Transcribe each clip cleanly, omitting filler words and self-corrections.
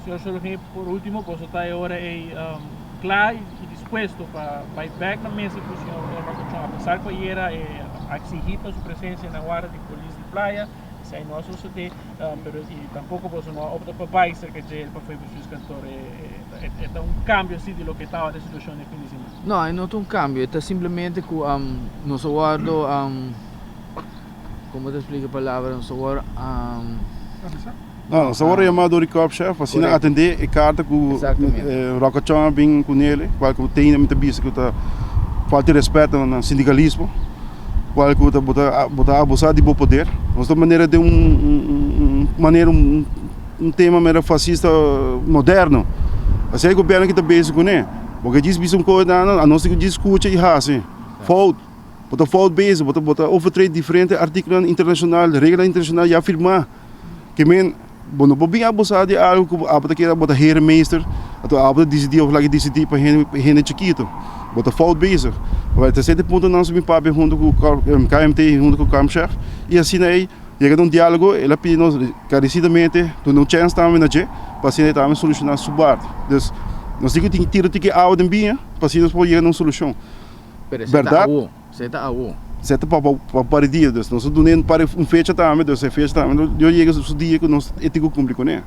Señor Sologé, por último, boso ta e ora ei kla i dispuesto pa bai bèk na mesa ku señor Rocco Chong, apesar ku ayera e a eksigí pa su presensia na warda di polis di Playa, esei no a sosodé, pero i tampoko boso no a opta pa bai serka dje pa foi bestuurskantoor. E ta un kambio si di loke tabata e situashon den fin di siman? No, e no ta un kambio, e ta simplemente ku nos a wòrdu, komo ta splika e palabra, nos a wòrdu. No, nos a wòrdu yamá dor di korpschef pa asina atendé e karta ku Rocco Chong a bin ku nele, kual ku tene mi ta bisa ku ta falta di rèspèt na sindikalismo, kual ku ta bo ta abusá di bo poder. Nos ta manera den un manera un tema mera fasista moderno. Asina e gobièrnu aki ta bezig kuné. Bo ke djis bisa un kos nan, anos tin ku djis skucha i hasi. Fout. Bo ta fout bezig, bo ta overtree diferente artíkulonan internashonal, reglanan internashonal ya firmá. Ke men, bo no por bin abusá di algu ku abo ta kere, bo ta heremeester, anto abo ta disidí òf laga disidí pa hende hende chikitu. Bo ta fout bezig. Awor, ta sete punto nos a bin papia huntu ku KMT huntu ku Kamshef i asina ei yega na un diálogo, el a pidi nos karesidamente duna un chèns tambe na dje pa asina e tambe solushoná su parti. Dus, nos tin ku tin tira tiki awa den biña pa asina nos por yega na un solushon. Pero esei ta awo. Esei ta awo. Esei ta pa pa par di dia. Dus nos a dun'é un par un fecha tambe, dus e fecha tambe lo yega su dia ku nos e tin ku kumpli kuné.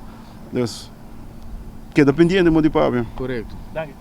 Dus keda pendiente mo di papia. Korekto. Danki.